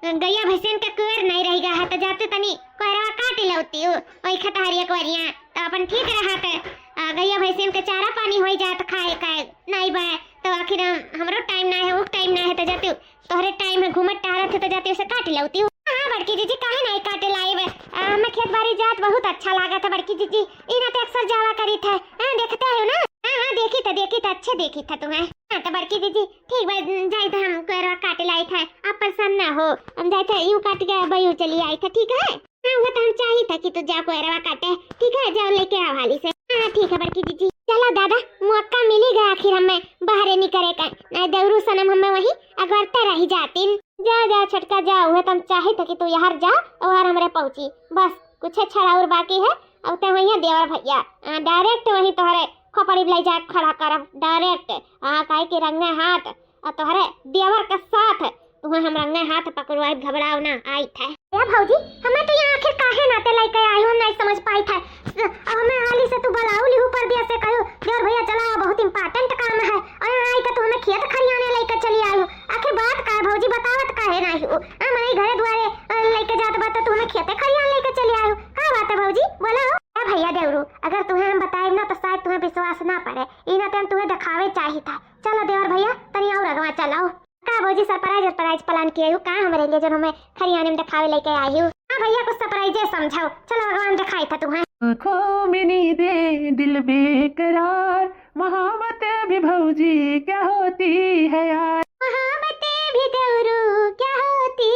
गैया भैंसिन के कुएर नहीं रह गया है, तो जाते तनी कोयरवा काट लौती हूँ, वही खतहरिया कोरिया, तो अपन ठीक रहा थे। आ, गैया भैंसिन के चारा पानी होई जात खाए का नहीं बा, तो आखिर हम, हमरो टाइम ना है, वो टाइम ना है, तो जाती हूँ, तोहरे टाइम है, घूमत टहरत है, तो जाती हूँ, उसे काट लौती हूँ। हाँ, बड़की जीजी, काहे नहीं काटे लाई बे? आ, हमें खेत बाड़ी जात बहुत अच्छा लागा था बड़की जीजी, ई ना तो अक्सर जावा करी थे। हाँ, देखते हो ना? हाँ, हाँ, देखी था, देखी था, अच्छे देखी था तुम्हें। हाँ, तो बड़की जीजी, ठीक बा, जाई तो हम कोयरवा काटे लाई था, आप परेशान ना हो, हम जाई थे, यूं काट के अब यूं चली आई था, ठीक है? हाँ, वो तो हम चाही था कि तू जाओ कोयरवा काटे, ठीक है, जाओ लेके आओ हाली से। हाँ, ठीक है बड़की जीजी। चलो दादा, मौका मिली गया आखिर हमें बाहरे निकले का, नहीं देवरू सनम हमें वही अगरते रही जाती। जा, जा छोटका जा, उहे तो हम चाही था कि तू यहाँ जा और हमरे पहुँची, बस कुछ छड़ा और बाकी है, अब ते वही देवर भैया, आ, direct वही तोहरे खोपड़ी ले जा खड़ा करब, direct। हाँ, काहे कि रंगे हाथ और तोहरे देवर के साथ तुम्हें हम रंगे हाथ पकड़वाई, घबराओ ना, आई थे। ए भौजी, हमें तो यहाँ आखिर काहे नाते लेके आई हो, नहीं समझ पाई थे। स-, अब हमें हाली से तू बुलाऊ लिहू परदेस से, कहू, "देवर भैया चला, बहुत important काम है," और यहाँ आई के तू हमें खेत खरियाने लेके चली आई हो। आखिर बात का है भौजी, बतावत काहे नहीं हो? आ, मने घरे दुआरे, अ, लेके जात बा तो तू हमें खेते खरियान लेके चली आई हो। का बात है भौजी, बोला हो। ए भैया देवरू, अगर तुम्हें हम बताए ना तो शायद तुम्हें विश्वास ना पड़े, ई नाते हम तुम्हें दिखावे चाही था। चलो देवर भैया, तनी और अगवा चलो। का भौजी, surprise, surprise plan किए हो का हमरे लिए, जो हमें खरियाने में दिखावे लेके आई हो? हाँ भैया, कुछ surprise समझाओ। चलो, भगवान दिखाई था तुम्हें। आँखों में नींदें, दिल बेकरार, मोहब्बत भी भौजी क्या होती है यार। मोहब्बत भी देवरू क्या होती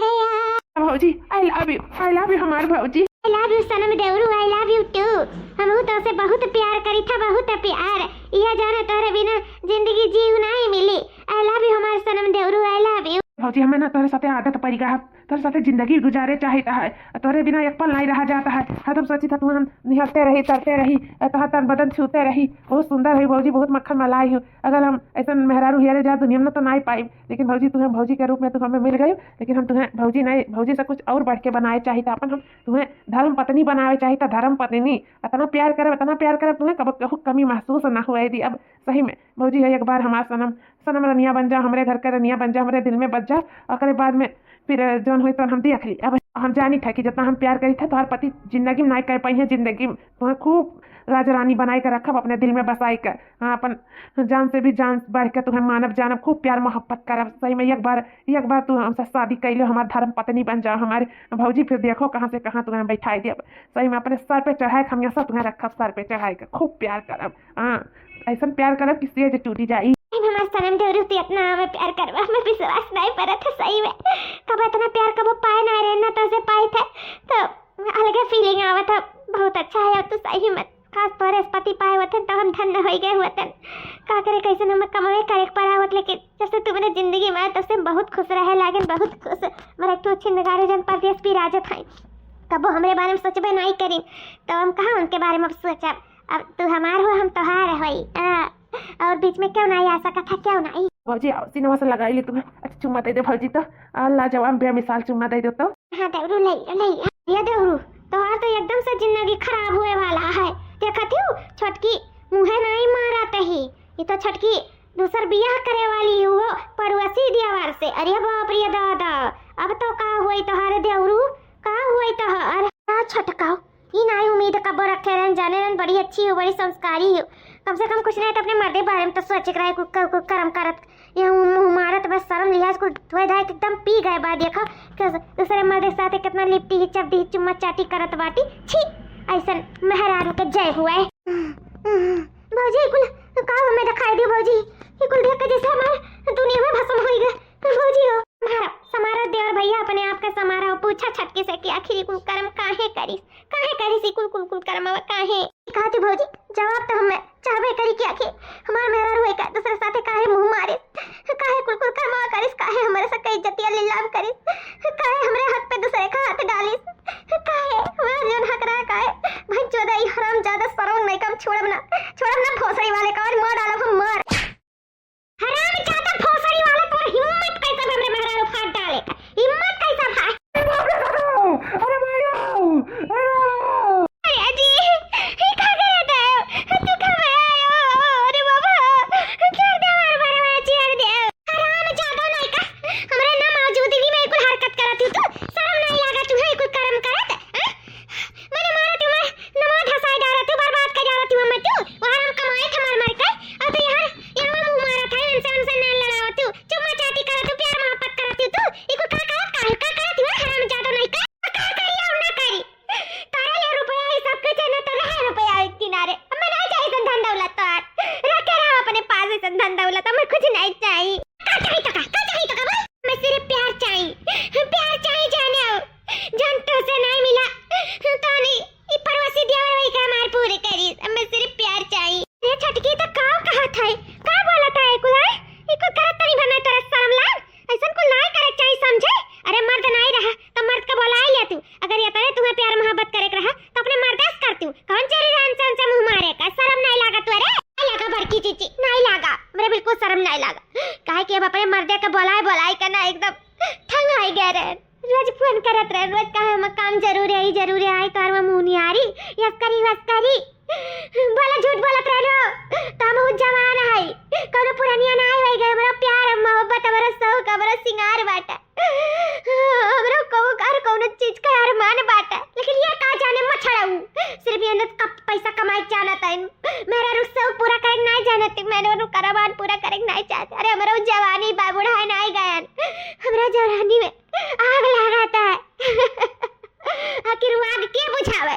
है यार। भौजी, I love you, I love you हमार भौजी। I love Love you सनम देवरू, I love you too। हमहू तोसे बहुत प्यार करी था, बहुत प्यार। यह जाने तोहरे बिना जिंदगी जीव नाई मिली। I love you हमार सनम देवरू, I love you। भौजी, हमें ना तोहरे साथे आदत पड़ गया है, तोहरे साथे जिंदगी गुजारे चाहित है, तोहरे बिना एक पल नाई रहा जात है। हरदम सोची था तू हम निहरते रही, तरते रही, तोहर तन बदन छूते रही। बहुत सुंदर है भौजी, बहुत मक्खन मलाई हो। अगर हम ऐसन मेहरारू हियरे जा दुनिया में तो नाई पाई, लेकिन भौजी तुहें भौजी के रूप में तू हमें मिल गई, लेकिन हम तुहें भौजी नाई, भौजी से कुछ और बढ़ के बनाए चाहित अपन हम। तुहें धर्म पत्नी बनावे चाहित, धर्म पत्नी। इतना प्यार करब, इतना प्यार करब, तुहें कब कहू कमी महसूस ना हुए दी। अब सही में भौजी है, एक बार हमार सनम, सनम रनिया बन जा, हमरे घर के रनिया बन जा, हमरे दिल में बस जा। ओकरे बाद में फिर जौन होई तौन हम देख ली। अब हम जानी था कि जितना हम प्यार करी था, तोहार पति जिंदगी में नाई कर पाई है, जिंदगी में। तुहें खूब राजरानी बनाई के रखब, अपने दिल में बसाई के। हाँ, अपन जान से भी जान बढ़ के तुहें मानब, जानब, खूब प्यार मोहब्बत करब। सही में एक बार, एक बार तू हमसे शादी कैले, हमार धर्म पत्नी बन जाओ, हमारे भौजी, फिर देखो कहाँ से कहाँ तुहें बैठाई देब। सही में अपने सर पे चढ़ाए के हमेशा तुहें रखब, सर पे चढ़ाए के खूब प्यार करब। हाँ, ऐसन प्यार करब कि सेज टूटी जाई। नहीं, हमार सनम देवरू, तू इतना हमें प्यार करबा, हमें विश्वास नहीं परत है सही में। कब इतना प्यार कबो पाए ना रहे, ना तोसे पाए थे, तो अलगे feeling आवत है। बहुत अच्छा है, अब तो सही में खास तोरे से पति पाए होते तो हम धन्य हो गए होते। का करे, कैसे हमें कमावे करे के पड़ा होत, लेकिन जब से तू मेरे जिंदगी में आए, तब से बहुत खुश रहे लागन, बहुत खुश। मेरे एक ठो छिंदगारे जन परदेश भी राजत हैं, कबो हमरे बारे में सोचबे नहीं करी, तो हम कहाँ उनके बारे में अब सोचब? अब तू हमार हो, हम तोहार होई। आ, और बीच में क्यों नहीं आ सका था, क्यों नहीं? भौजी, आओ, सीनवा से लगाई ले तुम्हें। अच्छा, चुम्मा दे दे भौजी तो। आ, लाजवाब, बेमिसाल चुम्मा दे दे तो। हाँ देवरू, ले, ले। ये देवरू, तोहार तो एकदम से जिंदगी खराब हुए वाला है। देखत हूँ, छोटकी मुँहे नहीं मारत ही। ये तो छोटकी दूसर बियाह करे वाली हो, पड़ोसी देवर से। अरे बाप रे दादा, अब तो का हुई तोहार देवरू, का हुई तोहार? का छोटका? ई नाई उम्मीद कबो रखे रहन, जाने रहन बड़ी अच्छी हो, बड़ी संस्कारी हो। कम से कम कुछ नहीं तो अपने मर्दे बारे में तो सोचे के रहे, कुछ क-, कुछ कर्म करत। ये मुँह मारत बस शर्म लिहाज कुल धोए धाए के एकदम पी गए बा। देखो कि दूसरे मर्दे के साथ कितना लिपटी ही, चपटी ही, चुम्मा चाटी करत बाटी। छी, ऐसन मेहरारू के जय हुआ है। भौजी, कुल का हमें दिखाई दियो भौजी, ये कुल देख के जैसे हमारे दुनिया में भस्म होई गए। भौजी हो, हमारा समारा देवर भैया, अपने आप का समारा हो। पूछा छटकी से कि आखिर ई कुल कर्म काहे करिस, काहे करिस ई कुल, कुल, कुल कर्मवा काहे? कहा थी भौजी, जवाब तो हमें चाहबे करी कि आखिर हमार मेहरारू है का दूसरे साथे काहे मुँह मारिस, काहे कुल, कुल कर्मवा करिस, काहे हमरे से कई इज्जतिया लीलाम करिस, काहे हमरे हक पे दूसरे का हाथ डालिस, काहे हमार जौन हक रहा, काहे? भाई चोदा, ई हरामजादा सरौन नहीं कम छोड़ब ना, छोड़ब ना भोसड़ी वाले का, और मार डालब हम, मार। हरामजादा भोसड़ी वाला, तोर हिम्मत कैसे भा हमरे मेहरारू फाड़ डाले का? हिम्मत कैसे भा? अरे भाई, अरे बाबा। अरे जी, ये का करत है? तू का आयो? अरे बाबा, छोड़ दे हमार बरवा, छोड़ दे। हरामजादा नहीं का, हमरे ना मौजूदगी में कुल हरकत करत हूँ तू, शर्म नहीं लागा तुहे कुल कर्म करत, हैं? मने मारत हूँ मैं, नमो धसाई डालत हूँ, बर्बाद कर डालत हूँ मैं तू। वहाँ हम कमाए थे मर मर के, और तू यहाँ, यहाँ मुँह मारत है, इनसे, उनसे नैन लड़ावत हूँ, चुम्मा चाटी करत हूँ, प्यार मोहब्बत करत हूँ तू। ई कुल का करत, काहे का करत हूँ, हरामजादा नहीं का? का करी और ना करी? तोरे लिए रुपया ही सब कुछ है ना, तो रहे रुपया एक किनारे। हमें नहीं चाहिए सन धन दौलत तोहार। रखे रहो अपने पास ऐसन धन दौलत, हमें कुछ नहीं चाहिए। का चाहिए तो का, का चाहिए तो का बोल? मैं सिर्फ प्यार चाहिए, प्यार चाहिए जाने हो। जौन तोसे नहीं मिला, तो नहीं, ई पड़ोसी देवर वही का हमार पूरे करी। हमें सिर्फ प्यार चाहिए। ये छटकी तो का कहा था, का बोला था ये कुल, आय? ये कुल करत तनी भर नहीं तोरा शर्म लाग? ऐसन कुल नाय करे के चाही, समझे? अरे मर्द नाय रहा, तो मर्द के बोलाए लिया तू। अगर ये तरे तुम्हें प्यार मोहब्बत करे के रहा, तो अपने मर्दे से कर तू। कौन जरूरी है इनसे, उनसे मुँह मारे का? शर्म नाय लागा तू? अरे नाय लागा बड़की चीची, नाय लागा, मेरे बिल्कुल शर्म नाय लागा। काहे कि अब अपने मर्दे के बोलाए, बोलाए के ना एकदम ठंग आई गए रहे। रोज फोन करत रहे, रोज कहे हम काम जरूरी है, जरूरी है, तोहर में मुँह निहारी, यस करी, वस करी। बोला झूठ बोलत रहे लो, तो हम बहुत जवान है, कौनो पुरनिया ना आई होई गए, हमरा प्यार, मोहब्बत, हमरा शौक, हमरा सिंगार बाटे, हमरा कौ-, हर कौनो चीज का अरमान बाटे, लेकिन ये का जाने मछड़ाऊ, सिर्फ ये न कप-, पैसा कमाई के जानत है, मेरा रुख शौक पूरा करे के नहीं जानत, मैंने उन्हों करमान पूरा करे के नहीं चाहते। अरे हमरा जवानी बा, बुढ़ाई नहीं गयन, हमरा जवानी में आग लागत है। आखिर वो आग के बुझावे?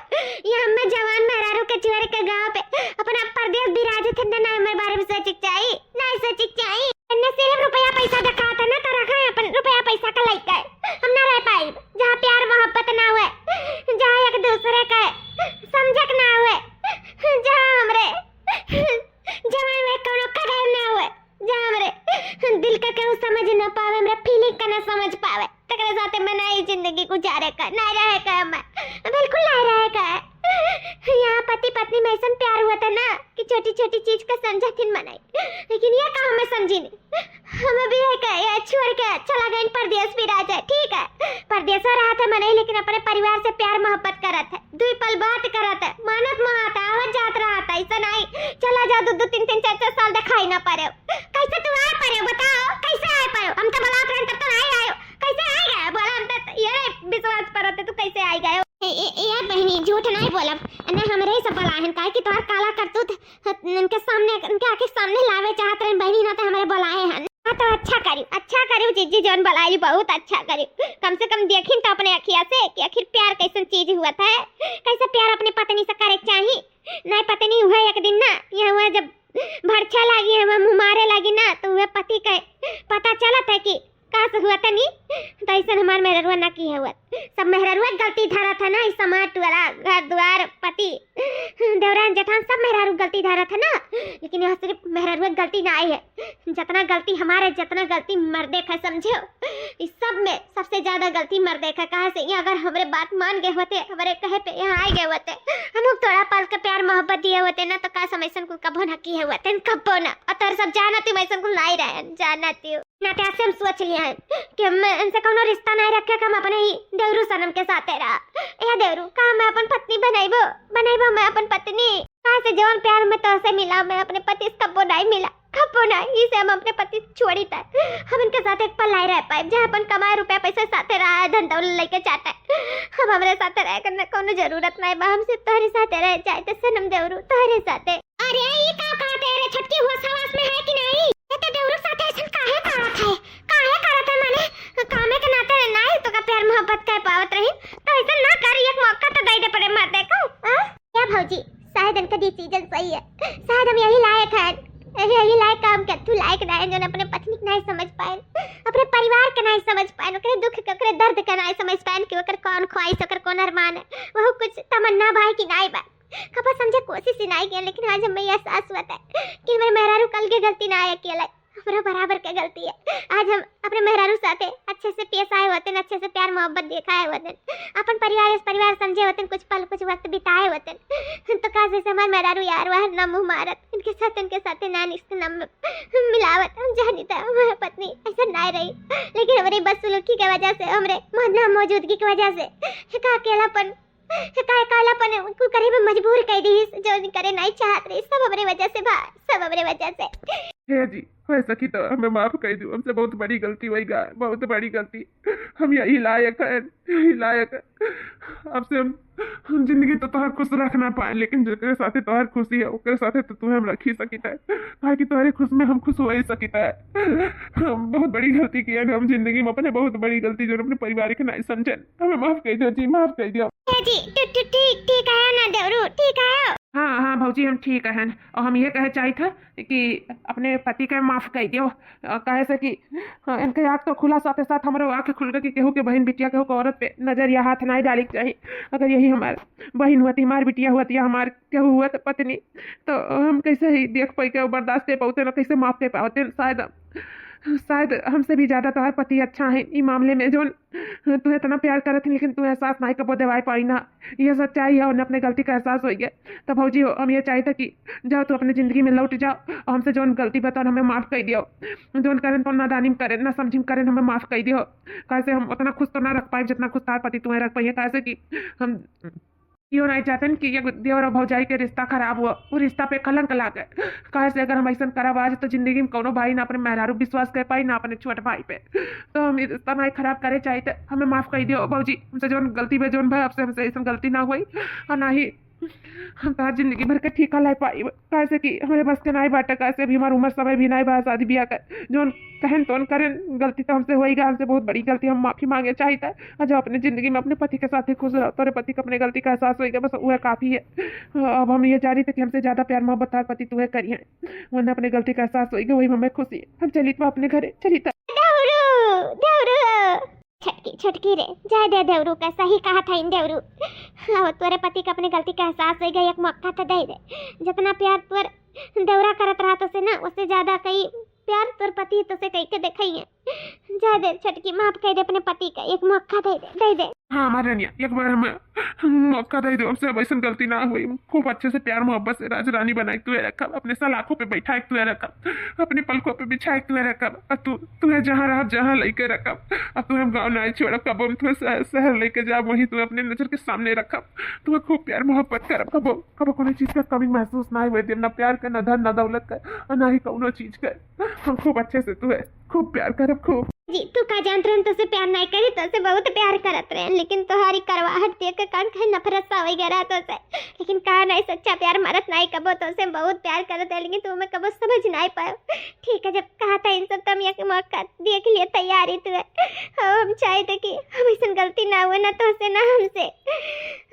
ये हमें जवान मेहरारू के छोड़ के गाँव पे अपना परदेश बिराजे थे, ना, ना हमारे बारे में सोचे के चाही, नहीं सोचे के चाही। इन्ने सिर्फ रुपया पैसा दिखाता ना, तो रखा है अपन रुपया पैसा का लइका है। हम ना रह पाई जहाँ प्यार मोहब्बत ना हुए, जहाँ एक दूसरे समझ पावे, तकरे साथे में नाहीं जिंदगी गुजारे का, नाहीं रहे का, हमें बिल्कुल नाहीं रहे का। यहाँ पति पत्नी में ऐसन प्यार होत है ना कि छोटी छोटी चीज का समझत हिन मनई, लेकिन ये का हमें समझी नहीं। हमें भी है का, ये छोड़ के चला गइन परदेस बिराजे, ठीक है, परदेस रहत है मनई, लेकिन अपने परिवार से प्यार मोहब्बत करत है, दुई पल बात करत है, मानत मोहात है, आवत जात रहत है, ऐसा नाहीं चला जाओ, दो दो तीन तीन चार चार साल दिखाई ना पड़े। कैसे तू आए पड़े, बताओ, कैसे आए पड़े? हम तो बुलात रहन, तब तो नाहीं आए, कैसे आए गए? बोला, हम तो ये नहीं विश्वास परत है, तू कैसे आए गए? ए, ए, ए, यार बहिनी, झूठ नाहीं बोलब, ना हमरे ही सब बुलाए हैं, काहे कि तोहार काला करतूत इनके सामने, इनके आँखी सामने लावे चाहत रहन बहिनी, ना तो हमरे बुलाए हैं। हाँ, तो अच्छा करी, अच्छा करी जीजी, जौन बुलाइली, बहुत अच्छा करी। कम से कम देखिन तो अपने अखिया से कि आखिर प्यार कैसन चीज हुआ था, कैसे प्यार अपने पत्नी से करे के चाही। नाहीं पत्नी हुआ एक दिन ना, यहाँ हुआ जब भरछा लागी, हमें मुँह मारे लागी ना, तो हुआ पति के पता चलत है कि का से हुआ तनी, तो ऐसन हमार मेहररुआ ना की हुआ। सब मेहररुआ गलती धरत है ना, ई समाज टोला, घर दुआर, पति, देवरान जेठान, सब मेहरारू गलती धरत है ना, लेकिन यह सिर्फ मेहररुआ गलती ना आई है। जितना गलती हमारे, जितना गलती मर्दे का, समझे हो? इस सब में सबसे ज्यादा गलती मर्दे का। कहाँ से ये अगर हमरे बात मान गए होते, हमरे कहे पे यहाँ आ गए होते, हम थोड़ा पल के प्यार मोहब्बत दिए होते ना, तो का समय सन कुल कबो ना किए होते, कबो ना। और तोर सब जानती मैं सन कुल नाहीं रहे, जानती हूँ। नाते से हम सोच लिया है कि हम इनसे कौनो रिश्ता नाहीं रखे, कि हम अपने ही देवरू सनम के साथे रहा। ए देवरू, का मैं अपन पत्नी बनइबो? बनइबो मैं अपन पत्नी? कहाँ से जवन प्यार में तोहसे मिला, मैं अपने पति से कब्बो नाहीं मिला, कब्बो नाहीं। इसे हम अपने पति से छोड़ी तक हम इनके साथ एक पल नाहीं रह पाए, जहाँ अपन कमाए रुपया पैसे साथे रहा है, धन दौलत लेके चाहता है। हम हमरे साथे रहे करने कौनो जरूरत नाहीं बा, हम सिर्फ तोहरे साथे रहे चाहते सनम देवरू, तोहरे साथे। अरे, ई का कहत है रे छोटकी, होश हवास में है कि नाहीं? ये तो देवरू साथे ऐसन काहे करत है? काहे करत है माने? कामे के नाते नाहीं तो का प्यार मोहब्बत कर पावत रही? तो ऐसन ना कर, एक मौका तो दे दे पड़े मर्दे को, हाँ? क्या भौजी, शायद इनका decision सही है, शायद हम यही लायक हैं, यही लायक काम के तू लायक ना है, जो अपने पत्नी के नाहीं समझ पाए, अपने परिवार के नाहीं समझ पाए, ओकरे दुख के, ओकरे दर्द के नाहीं समझ पाए कि ओकर कौन ख्वाहिश, ओकर कौन अरमान है, वह कुछ तमन्ना भाई की नाहीं बा। कबो समझे कोशिश ही नाहीं किया, लेकिन आज हमें यह एहसास हुआ था कि हमारे मेहरारू कल के गलती ना है अकेला, हमरा बराबर के गलती है। आज हम अपने मेहरारू साथे अच्छे से पेश आए होते, अच्छे से प्यार मोहब्बत दिखाए होते, अपन परिवार, इस परिवार समझे होते, कुछ पल, कुछ वक्त बिताए होते, तो का जैसे हमारे मेहरारू यार वह ना मुँह मारत, इनके साथ, इनके साथ ना निष्ठ ना मिलावत। हम जानी था हमारे पत्नी ऐसा ना रही, लेकिन हमारे बदसलूकी के वजह से, हमारे मौजूदगी की वजह से का अकेलापन काहे काला पने उनको करे में मजबूर कइ दिहिस, जो करे नाहीं चाहत रही, सब हमरे वजह से बा, सब हमरे वजह से। हे जी, हो सकी तो हमें माफ कइ दियो, हमसे बहुत बड़ी गलती होइ गा, बहुत बड़ी गलती। हम यही लायक हैं, यही लायक हैं। अब से हम, हम जिंदगी तो तोहर खुश रख ना पाए, लेकिन जेकरे साथे तोहर खुशी है, ओकरे साथे तो तुम्हें हम रख ही सकी थे, काहे कि तोहरे खुश में हम खुश हो ही सकी थे। हम बहुत बड़ी गलती किया हम जिंदगी में, अपने बहुत बड़ी गलती, जो अपने परिवार के नाहीं समझन। हमें माफ कइ दियो जी, माफ कइ दियो। ए जी, ठीक, ठीक, ठीक, ठीक है ना देवरू, ठीक है? हाँ, हाँ भौजी, हम ठीक हैं। और हम ये कहे चाहित है कि अपने पति के माफ कइ दियो, अ, काहे से कि, अ, इनके आँख तो खुला, साथे साथ हमरो आँख खुल गए कि केहू के बहिन बिटिया, केहू के औरत पे नजर या हाथ नाहीं डाले के चाही। अगर यही हमार बहिन हुआ थी, हमार बिटिया हुआ थी, या हमार केहू हुआ तो पत्नी, तो हम कैसे ही देख पाई के बर्दाश्त कर पाते ना, कैसे माफ कर पाते? शायद, शायद हमसे भी ज्यादा तोहार पति अच्छा है ई मामले में, जौन तू इतना प्यार करत है, लेकिन तू एहसास नाहीं कबो देवाई पाई ना। ये सच्चाई है, उन्हें अपने गलती का एहसास होइ गया। तो भौजी हो, हम ये चाहित है कि जाओ, तू अपने जिंदगी में लौट जाओ और हमसे जौन गलती बताओ, हमें माफ कइ दियो। जौन करेन तो नादानी में करेन, ना समझी में करेन, हमें माफ कइ दियो। काहे से हम उतना खुश तो ना रख पाए, जितना खुश तोहार पति तुम्हें रख पाई है। काहे से कि हम यो नाहीं चाहते कि ये देवर और भौजाई के रिश्ता खराब हुआ, वो रिश्ता पे कलंक लागे। काहे से अगर हम ऐसन करब आज, तो जिंदगी में कौनो भाई ना अपने मेहरारू विश्वास कर पाई, ना अपने छोट भाई पे। तो हम ये रिश्ता नाहीं खराब करे चाहित, हमें माफ कइ दियो भौजी, हमसे जौन गलती बा, जौन भाई आपसे, हमसे ऐसन गलती ना हुई और ना ही हम तोहार जिंदगी भर के ठीका लाइ पाई, काहे से कि हमरे बस के नाहीं बाटे, काहे से अभी हमार उम्र समय भी नाहीं बा शादी ब्याह का। जौन कहेन तौन करेन, गलती तो हमसे होइगा, हमसे बहुत बड़ी गलती, हम माफी मांगे चाहित। और जो अपने जिंदगी में अपने पति के साथ ही खुश रहो, तोरे पति के अपने गलती का एहसास होइगा, बस वह काफी है। अब हम ये जानी थे कि हमसे ज्यादा प्यार मोहब्बत तोहार पति तुम्हें करी है, वरना अपने गलती का एहसास होइगा, वही में हमें खुशी है। हम चलित अपने घरे, चलित। देवरू, देवरू। छोटकी, छोटकी रे, जाए दे देवरू का, सही कहा था इन देवरू। हाँ, तोरे पति का अपने गलती का एहसास होइगा, एक मौका तो दे दे। जितना प्यार तोर देवरा करत रहा तोसे ना, उससे ज्यादा कई प्यार तोर पति तोसे कई के देखई है। जाए दे छोटकी, माफ कर दे अपने पति का, एक मौका दे दे, दे दे। हाँ हमार रनिया, एक बार हमें मौका दे दो, हमसे अब ऐसन गलती ना हुई। खूब अच्छे से प्यार मोहब्बत से राज रानी बनाए के तुहे रखब, अपने सलाखों पे बैठाए के तुहे रखब, अपने पलकों पे बिछाए के तुहे रखब। अब तू, तुहे जहाँ रहब, जहाँ लेके रखब। अब तुहे हम गाँव ना छोड़ब, कबो हम तुहे शहर, शहर लेके जाब, वहीं तुहे अपने नजर के सामने रखब। तुहे खूब प्यार मोहब्बत करब, कबो, कबो कोनो चीज का कमी महसूस ना हुए देब, ना प्यार का, ना धन, ना दौलत का, और ना ही कौनो चीज का। हम खूब अच्छे से तुहे खूब प्यार करब, खूब। जी, तू का जानत रहन तोसे प्यार नाई करी, तोसे बहुत प्यार करत रहन, लेकिन तोहारी करवाहट देख के कान कहे नफरत सा होइ गया रहा तोसे। लेकिन कहा नाई, सच्चा प्यार मरत नाई कबो, तोसे बहुत प्यार करत है, लेकिन तू हमें कबो समझ नाई पायो। ठीक है, जब कहा था इन सब, तम एक मौका देख लिए, तैयारी तू है। हाँ, हम चाहे थे कि हम ऐसन गलती ना हुए, ना तोसे ना हमसे।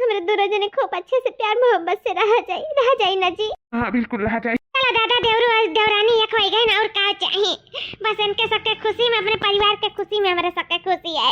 हमरे दोनों जने खूब अच्छे से प्यार मोहब्बत से रहा जाए, रहा जाए ना जी। हाँ बिल्कुल रहा जाए। चला दादा, देवरू और देवरानी एक होइ गए ना, और का चाही? बस इनके सबके खुशी में, अपने परिवार के खुशी में हमरे सबके खुशी है।